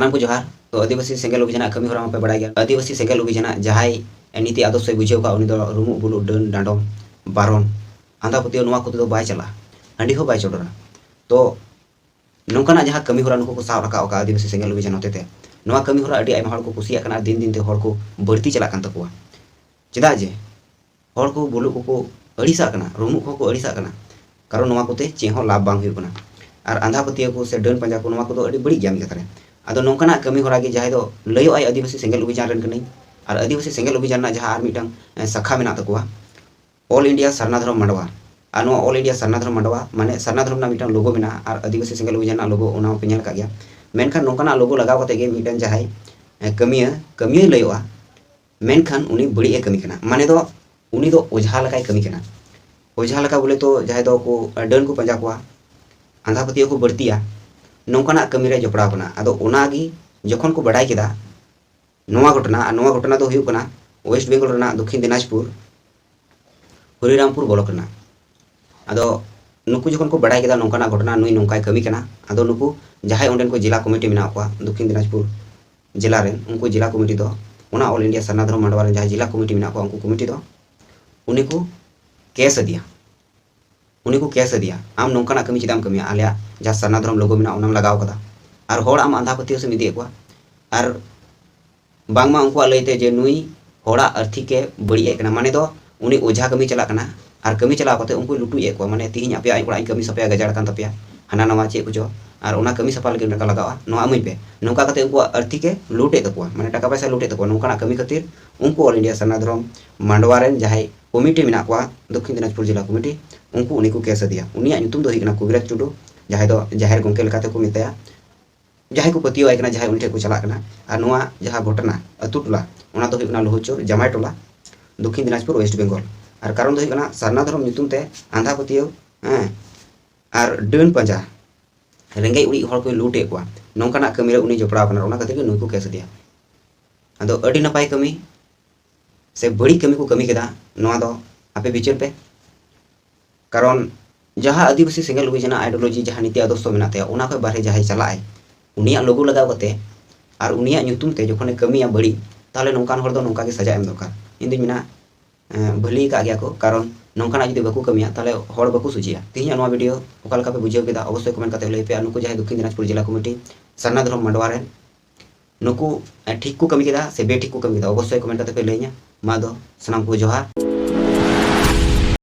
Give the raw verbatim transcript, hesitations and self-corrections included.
ᱥᱟᱱᱟᱢ ᱠᱚ ᱡᱚᱦᱟᱨ᱾ ᱛᱚ, ᱟᱹᱫᱤᱵᱟᱹᱥᱤ ᱥᱮᱸᱜᱮᱞ ᱚᱵᱷᱤᱡᱟᱱᱟᱜ ᱠᱟᱹᱢᱤ ᱦᱚᱨᱟ ᱢᱟᱯᱮ ᱵᱟᱲᱟᱭ ᱜᱮᱭᱟ᱾ ᱟᱹᱫᱤᱵᱟᱹᱥᱤ ᱥᱮᱸᱜᱮᱞ ᱚᱵᱷᱤᱡᱟᱱᱟᱜ ᱡᱟᱦᱟᱸᱭ ᱱᱤᱛᱤ ᱟᱫᱚᱨᱥᱚᱭ ᱵᱩᱡᱷᱟᱹᱣ ᱠᱟᱜ, ᱩᱱᱤ ᱫᱚ ᱨᱩᱢᱩᱜ ᱵᱩᱞᱩᱜ, ᱰᱟᱹᱱ ᱰᱟᱸᱰᱚᱢ, ᱵᱟᱨᱚᱱ, ᱟᱸᱫᱷᱟ ᱯᱟᱹᱛᱭᱟᱹᱣ, ᱱᱚᱣᱟ ᱠᱚᱛᱮ ᱫᱚ ᱵᱟᱭ ᱪᱟᱞᱟᱜᱼᱟ, ᱦᱟᱺᱰᱤ ᱦᱚᱸ ᱵᱟᱭ ᱪᱚᱰᱚᱨᱟ᱾ ᱛᱚ, ᱱᱚᱝᱠᱟᱱᱟᱜ ᱡᱟᱦᱟᱸ ᱠᱟᱹᱢᱤ ᱦᱚᱨᱟ ᱱᱩᱠᱩ ᱠᱚ ᱥᱟᱵ ᱨᱟᱠᱟᱵ ᱟᱠᱟᱫ ᱟᱹᱫᱤᱵᱟᱹᱥᱤ ᱥᱮᱸᱜᱮᱞ ᱚᱵᱷᱤᱡᱟᱱ ᱦᱚᱛᱮᱛᱮ, ᱱᱚᱣᱟ ᱠᱟᱹᱢᱤ ᱦᱚᱨᱟ ᱟᱹᱰᱤ ᱟᱭᱢᱟ ᱦᱚᱲ ᱠᱚ ᱠᱩᱥᱤᱭᱟᱜ ᱠᱟᱱᱟ ᱟᱨ ᱫᱤᱱ ᱫᱤᱱ ᱛᱮ ᱦᱚᱲ ᱠᱚ ᱵᱟᱹᱲᱛᱤ ᱪᱟᱞᱟᱜ ᱠᱟᱱ ᱛᱟᱠᱚᱣᱟ᱾ ᱪᱮᱫᱟᱜ ᱡᱮ ᱦᱚᱲ ᱠᱚ ᱵᱩᱞᱩᱜ ᱠᱚᱠᱚ ᱟᱹᱲᱤᱥᱟᱜ ᱠᱟᱱᱟ, ᱨᱩᱢᱩᱜ ᱠᱚᱦᱚᱸ ᱠᱚ ᱟᱹᱲᱤᱥᱟᱜ ᱠᱟᱱᱟ, ᱠᱟᱨᱚᱱ ᱱᱚᱣᱟ ᱠᱚᱛᱮ ᱪᱮᱫ ᱦᱚᱸ ᱞᱟᱵᱷ ᱵᱟᱝ ᱦᱩᱭᱩᱜ ᱠᱟᱱᱟ᱾ ᱟᱨ ᱟᱸᱫᱷᱟ ᱯᱟᱹᱛᱭᱟᱹᱣ ᱠᱚ ᱥᱮ ᱰᱟᱹᱱ ᱯᱟᱸᱡᱟ ᱠᱚ, ᱱᱚᱣᱟ ᱠᱚᱫᱚ ᱟᱹᱰᱤ ᱵᱟᱹᱲᱤᱡ ᱜᱮᱭᱟ ᱢᱤᱫ ᱠᱟᱛᱷᱟ ᱨᱮ᱾ ᱟᱫᱚ ᱱᱚᱝᱠᱟᱱᱟᱜ ᱠᱟᱹᱢᱤ ᱦᱚᱨᱟ ᱜᱮ ᱡᱟᱦᱟᱸᱭ ᱫᱚ ᱞᱟᱹᱭᱚᱜ ᱟᱭ ᱟᱹᱫᱤᱵᱟᱹᱥᱤ ᱥᱮᱸᱜᱮᱞ ᱚᱵᱷᱤᱡᱟᱱ ᱨᱮᱱ ᱠᱟᱹᱱᱟᱹᱧ, ᱟᱨ ᱟᱹᱫᱤᱵᱟᱹᱥᱤ ᱥᱮᱸᱜᱮᱞ ᱚᱵᱷᱤᱡᱟᱱ ᱨᱮᱱᱟᱜ ᱡᱟᱦᱟᱸ ᱟᱨ ᱢᱤᱫᱴᱟᱝ, ᱮ, ᱥᱟᱠᱷᱟ ᱢᱮᱱᱟᱜ ᱛᱟᱠᱚᱣᱟ, ᱚᱞ ᱤᱱᱰᱤᱭᱟ ᱥᱟᱨᱱᱟ ᱫᱷᱚᱨᱚᱢ ᱢᱟᱰᱣᱟ᱾ ᱟᱨ ᱱᱚᱣᱟ ᱚᱞ ᱤᱱᱰᱤᱭᱟ ᱥᱟᱨᱱᱟ ᱫᱷᱚᱨᱚᱢ ᱢᱟᱰᱣᱟ ᱢᱟᱱᱮ ᱥᱟᱨᱱᱟ ᱫᱷᱚᱨᱚᱢ ᱨᱮᱱᱟᱜ ᱢᱤᱫᱴᱟᱝ ᱞᱳᱜᱳ ᱢᱮᱱᱟᱜᱼᱟ, ᱟᱨ ᱟᱹᱫᱤᱵᱟᱹᱥᱤ ᱥᱮᱸᱜᱮᱞ ᱚᱵᱷᱤᱡᱟᱱ ᱨᱮᱱᱟᱜ ᱞᱳᱜᱳ, ᱚᱱᱟ ᱦᱚᱸᱯᱮ ᱧᱮᱞ ᱟᱠᱟᱫ ᱜᱮᱭᱟ᱾ ᱢᱮᱱᱠᱷᱟᱱ ᱱᱚᱝᱠᱟᱱᱟᱜ ᱞᱳᱜᱳ ᱞᱟᱜᱟᱣ ᱠᱟᱛᱮ ᱜᱮ ᱢᱤᱫᱴᱟᱝ ᱡᱟᱦᱟᱸᱭ, ᱮ, ᱠᱟᱹᱢᱤᱭᱟᱹ, ᱠᱟᱹᱢᱤᱭᱟᱹᱭ ᱞᱟᱹᱭᱚᱜᱼᱟ, ᱢᱮᱱᱠᱷᱟᱱ ᱩᱱᱤ ᱵᱟᱹᱲᱤᱡ ᱮ ᱠᱟᱹᱢᱤ ᱠᱟᱱᱟ᱾ ᱢᱟᱱᱮ ᱫᱚ ᱩᱱᱤ ᱫᱚ ᱚᱡᱷᱟ ᱞᱮᱠᱟᱭ ᱠᱟᱹᱢᱤ ᱠᱟᱱᱟ᱾ ᱚᱡᱷᱟ ᱞᱮᱠᱟ ᱵᱚᱞᱮ ᱛᱚ ᱡᱟᱦᱟᱸᱭ ᱫᱚ ᱠᱚ ᱰᱟᱹᱱ ᱠᱚ ᱯᱟᱸᱡᱟ ᱠᱚᱣᱟ, ᱟᱸᱫᱷᱟ ᱯᱟᱹᱛᱭᱟᱹᱣ ᱠᱚ ᱵᱟᱹᱲᱛᱤᱭᱟ, ᱱᱚᱝᱠᱟᱱᱟᱜ ᱠᱟᱹᱢᱤ ᱨᱮ ᱡᱚᱯᱲᱟᱣ ᱠᱟᱱᱟ᱾ ᱟᱫᱚ ᱚᱱᱟᱜᱮ ᱡᱚᱠᱷᱚᱱ ᱠᱚ ᱵᱟᱰᱟᱭ ᱠᱮᱫᱟ ᱱᱚᱣᱟ ᱜᱷᱚᱴᱚᱱᱟ, ᱟᱨ ᱱᱚᱣᱟ ᱜᱷᱚᱴᱚᱱᱟ ᱫᱚ ᱦᱩᱭᱩᱜ ᱠᱟᱱᱟ ᱳᱭᱮᱥᱴ ᱵᱮᱝᱜᱚᱞ ᱨᱮᱱᱟᱜ ᱫᱚᱠᱠᱷᱤᱱ ᱫᱤᱱᱟᱡᱽᱯᱩᱨ ᱦᱚᱨᱤᱨᱟᱢᱯᱩᱨ ᱵᱞᱚᱠ ᱨᱮᱱᱟᱜ᱾ ᱟᱫᱚ ᱱᱩᱠᱩ ᱡᱚᱠᱷᱚᱱ ᱠᱚ ᱵᱟᱰᱟᱭ ᱠᱮᱫᱟ ᱱᱚᱝᱠᱟᱱᱟᱜ ᱜᱷᱚᱴᱚᱱᱟ, ᱱᱩᱭ ᱱᱚᱝᱠᱟᱭ ᱠᱟᱹᱢᱤ ᱠᱟᱱᱟ, ᱟᱫᱚ ᱱᱩᱠᱩ ᱡᱟᱦᱟᱸᱭ ᱚᱸᱰᱮᱱ ᱠᱚ ᱡᱮᱞᱟ ᱠᱚᱢᱤᱴᱤ ᱢᱮᱱᱟᱜ ᱠᱚᱣᱟ ᱫᱚᱠᱠᱷᱤᱱ ᱫᱤᱱᱟᱡᱽᱯᱩᱨ ᱡᱮᱞᱟ ᱨᱮᱱ, ᱩᱱᱠᱩ ᱡᱮᱞᱟ ᱠᱚᱢᱤᱴᱤ ᱫᱚ, ᱚᱱᱟ ᱚᱞ ᱤᱱᱰᱤᱭᱟ ᱥᱟᱨᱱᱟ ᱫᱷᱚᱨᱚᱢ ᱢᱟᱰᱣᱟ ᱨᱮᱱ ᱡᱟᱦᱟᱸᱭ ᱡᱮᱞᱟ ᱠᱚᱢᱤᱴᱤ ᱢᱮᱱᱟᱜ ᱠᱚᱣᱟ, ᱩᱱᱠᱩ ᱠᱚᱢᱤᱴᱤ ᱫᱚ ᱩᱱᱤ ᱠᱚ ᱠᱮᱥ ᱟᱫᱮᱭᱟ᱾ ᱩᱱᱤ ᱠᱚ ᱠᱮᱥ ᱟᱫᱮᱭᱟ, "ᱟᱢ ᱱᱚᱝᱠᱟᱱᱟᱜ ᱠᱟᱹᱢᱤ ᱪᱮᱫᱟᱜ ᱮᱢ ᱠᱟᱹᱢᱤᱭᱟ? ᱟᱞᱮᱭᱟᱜ ᱡᱟᱦᱟᱸ ᱥᱟᱨᱱᱟ ᱫᱷᱚᱨᱚᱢ ᱞᱳᱜᱳ ᱢᱮᱱᱟᱜᱼᱟ, ᱚᱱᱟᱢ ᱞᱟᱜᱟᱣ ᱠᱟᱫᱟ, ᱟᱨ ᱦᱚᱲ ᱟᱢ ᱟᱸᱫᱷᱟ ᱯᱟᱹᱛᱭᱟᱹᱣ ᱥᱮᱫ ᱮᱢ ᱤᱫᱤᱭᱮᱫ ᱠᱚᱣᱟ, ᱟᱨ ᱵᱟᱝᱢᱟ ᱩᱱᱠᱩᱣᱟᱜ ᱞᱟᱹᱭᱛᱮ ᱡᱮ ᱱᱩᱭ ᱦᱚᱲᱟᱜ ᱟᱨᱛᱷᱤᱠ ᱮ ᱵᱟᱹᱲᱤᱡ ᱮᱫ ᱠᱟᱱᱟ, ᱢᱟᱱᱮ ᱫᱚ ᱩᱱᱤ ᱚᱡᱷᱟ ᱠᱟᱹᱢᱤ ᱪᱟᱞᱟᱜ ᱠᱟᱱᱟ, ᱟᱨ ᱠᱟᱹᱢᱤ ᱪᱟᱞᱟᱣ ᱠᱟᱛᱮ ᱩᱱᱠᱩᱭ ᱞᱩᱴᱩᱡ ᱮᱫ ᱠᱚᱣᱟ, ᱢᱟᱱᱮ ᱛᱤᱦᱤᱧ ᱟᱯᱮᱭᱟᱜ ᱚᱲᱟᱜ ᱤᱧ ᱠᱟᱹᱢᱤ ᱥᱟᱯᱷᱟᱭᱟ, ᱜᱟᱡᱟᱲ ᱠᱟᱱ ᱛᱟᱯᱮᱭᱟ, ᱦᱟᱱᱟ ᱱᱟᱣᱟ ᱪᱮᱫ ᱠᱚᱪᱚ, ᱟᱨ ᱚᱱᱟ ᱠᱟᱹᱢᱤ ᱥᱟᱯᱷᱟ ᱞᱟᱹᱜᱤᱫ ᱴᱟᱠᱟ ᱞᱟᱜᱟᱜᱼᱟ, ᱱᱚᱣᱟ ᱮᱢᱟᱹᱧ ᱯᱮ", ᱱᱚᱝᱠᱟ ᱠᱟᱛᱮ ᱩᱱᱠᱩᱣᱟᱜ ᱟᱨᱛᱷᱤᱠ ᱮ ᱞᱩᱴ ᱮᱫ ᱛᱟᱠᱚᱣᱟ, ᱢᱟᱱᱮ ᱴᱟᱠᱟ ᱯᱚᱭᱥᱟ ᱞᱩᱴ ᱮᱫ ᱛᱟᱠᱚᱣᱟ᱾ ᱱᱚᱝᱠᱟᱱᱟᱜ ᱠᱟᱹᱢᱤ ᱠᱷᱟᱹᱛᱤᱨ ᱩᱱᱠᱩ ᱚᱞ ᱤᱱᱰᱤᱭᱟ ᱥᱟᱨᱱᱟ ᱫᱷᱚᱨᱚᱢ ᱢᱟᱰᱣᱟ ᱨᱮᱱ ᱡᱟᱦᱟᱸᱭ ᱠᱚᱢᱤᱴᱤ ᱢᱮᱱᱟᱜ ᱠᱚᱣᱟ, ᱫᱚᱠᱠᱷᱤᱱ ᱫᱤᱱᱟᱡᱽᱯᱩᱨ ᱡᱮᱞᱟ ᱠᱚᱢᱤᱴᱤ, ᱩᱱᱠᱩ ᱩᱱᱤ ᱠᱚ ᱠᱮᱥ ᱟᱫᱮᱭᱟ᱾ ᱩᱱᱤᱭᱟᱜ ᱧᱩᱛᱩᱢ ᱫᱚ ᱦᱩᱭᱩᱜ ᱠᱟᱱᱟ ᱠᱚᱵᱤᱨᱟᱡᱽ ᱴᱩᱰᱩ, ᱡᱟᱦᱟᱸᱭ ᱫᱚ ᱡᱟᱦᱮᱨ ᱜᱚᱢᱠᱮ ᱞᱮᱠᱟᱛᱮ ᱠᱚ ᱢᱮᱛᱟᱭᱟ᱾ ᱡᱟᱦᱟᱸᱭ ᱠᱚ ᱯᱟᱹᱛᱭᱟᱹᱣ ᱟᱭ ᱠᱟᱱᱟ, ᱡᱟᱦᱟᱸᱭ ᱩᱱᱤ ᱴᱷᱮᱱ ᱠᱚ ᱪᱟᱞᱟᱜ ᱠᱟᱱᱟ᱾ ᱟᱨ ᱱᱚᱣᱟ ᱡᱟᱦᱟᱸ ᱜᱷᱚᱴᱚᱱᱟ, ᱟᱹᱛᱩ ᱴᱚᱞᱟ, ᱚᱱᱟ ᱫᱚ ᱦᱩᱭᱩᱜ ᱠᱟᱱᱟ ᱞᱳᱦᱚᱨᱪᱳᱨ ᱡᱟᱢᱟᱭ ᱴᱚᱞᱟ, ᱫᱚᱠᱠᱷᱤᱱ ᱫᱤᱱᱟᱡᱽᱯᱩᱨ, ᱳᱭᱮᱥᱴ ᱵᱮᱝᱜᱚᱞ᱾ ᱟᱨ ᱠᱟᱨᱚᱱ ᱫᱚ ᱦᱩᱭᱩᱜ ᱠᱟᱱᱟ ᱥᱟᱨᱱᱟ ᱫᱷᱚᱨᱚᱢ ᱧᱩᱛᱩᱢ ᱛᱮ ᱟᱸᱫᱷᱟ ᱯᱟᱹᱛᱭᱟᱹᱣ, ᱦᱮᱸ, ᱟᱨ ᱰᱟᱹᱱ ᱯᱟᱸᱡᱟ, ᱨᱮᱸᱜᱮᱡ ᱚᱨᱮᱡ ᱦᱚᱲ ᱠᱚᱭ ᱞᱩᱴ ᱮᱫ ᱠᱚᱣᱟ, ᱱᱚᱝᱠᱟᱱᱟᱜ ᱠᱟᱹᱢᱤ ᱨᱮ ᱩᱱᱤ ᱡᱚᱯᱲᱟᱣ ᱠᱟᱱᱟ, ᱚᱱᱟ ᱠᱷᱟᱹᱛᱤᱨ ᱜᱮ ᱱᱩᱭ ᱠᱚ ᱠᱮᱥ ᱟᱫᱮᱭᱟ᱾ ᱟᱫᱚ ᱟᱹᱰᱤ ᱱᱟᱯᱟᱭ ᱠᱟᱹᱢᱤ ᱥᱮ ᱵᱟᱹᱲᱤᱡ ᱠᱟᱹᱢᱤ ᱠᱚ ᱠᱟᱹᱢᱤ ᱠᱮᱫᱟ, ᱱᱚᱣᱟ ᱫᱚ ᱟᱯᱮ ᱵᱤᱪᱟᱹᱨ ᱯᱮ᱾ ᱠᱟᱨᱚᱱ ᱡᱟᱦᱟᱸ ᱟᱹᱫᱤᱵᱟᱹᱥᱤ ᱥᱮᱸᱜᱮᱞ ᱚᱵᱷᱤᱡᱟᱱᱟᱜ ideology, ᱡᱟᱦᱟᱸ ᱱᱤᱛᱤ ᱟᱫᱚᱨᱥᱚ ᱢᱮᱱᱟᱜ ᱛᱟᱭᱟ, ᱚᱱᱟ ᱠᱷᱚᱱ ᱵᱟᱦᱨᱮ ᱡᱟᱦᱟᱸᱭ ᱪᱟᱞᱟᱜ ᱟᱭ, ᱩᱱᱤᱭᱟᱜ ᱞᱳᱜᱳ ᱞᱟᱜᱟᱣ ᱠᱟᱛᱮ ᱟᱨ ᱩᱱᱤᱭᱟᱜ ᱧᱩᱛᱩᱢ ᱛᱮ ᱡᱚᱠᱷᱚᱱᱮ ᱠᱟᱹᱢᱤᱭᱟ ᱵᱟᱹᱲᱤᱡ, ᱛᱟᱦᱚᱞᱮ ᱱᱚᱝᱠᱟᱱ ᱦᱚᱲ ᱫᱚ ᱱᱚᱝᱠᱟ ᱜᱮ ᱥᱟᱡᱟ ᱮᱢ ᱫᱚᱨᱠᱟᱨ᱾ ᱤᱧ ᱫᱩᱧ ᱢᱮᱱᱟ, ᱮᱸ, ᱵᱷᱟᱹᱞᱤ ᱟᱠᱟᱫ ᱜᱮᱭᱟ ᱠᱚ, ᱠᱟᱨᱚᱱ ᱱᱚᱝᱠᱟᱱᱟᱜ ᱡᱩᱫᱤ ᱵᱟᱠᱚ ᱠᱟᱹᱢᱤᱭᱟ, ᱛᱟᱦᱚᱞᱮ ᱦᱚᱲ ᱵᱟᱠᱚ ᱥᱚᱡᱷᱮᱭᱟ᱾ ᱛᱮᱦᱮᱧᱟᱜ ᱱᱚᱣᱟ video ᱚᱠᱟ ᱞᱮᱠᱟ ᱯᱮ ᱵᱩᱡᱷᱟᱹᱣ ᱠᱮᱫᱟ, ᱚᱵᱚᱥᱥᱳᱭ comment ᱠᱟᱛᱮ ᱞᱟᱹᱭ ᱯᱮ᱾ ᱟᱨ ᱱᱩᱠᱩ ᱡᱟᱦᱟᱸᱭ ᱫᱚᱠᱠᱷᱤᱱ ᱫᱤᱱᱟᱡᱽᱯᱩᱨ ᱡᱮᱞᱟ ᱠᱚᱢᱤᱴᱤ ᱥᱟᱨᱱᱟ ᱫᱷᱚᱨᱚᱢ ᱢᱟᱰᱣᱟ ᱨᱮᱱ, ᱱᱩᱠᱩ, ᱮᱸ, ᱴᱷᱤᱠ ᱠᱚ ᱠᱟᱹᱢᱤ ᱠᱮᱫᱟ ᱥᱮ ᱵᱮᱴᱷᱤᱠ ᱠᱚ ᱠᱟᱹᱢᱤ ᱠᱮᱫᱟ, ᱚᱵᱚᱥᱥᱳᱭ comment ᱠᱟᱛᱮ ᱯᱮ ᱞᱟᱹᱭᱟᱹᱧᱟ᱾ ᱢᱟ ᱫᱚ ᱥᱟᱱᱟᱢ ᱠᱚ ᱡᱚᱦᱟᱨ᱾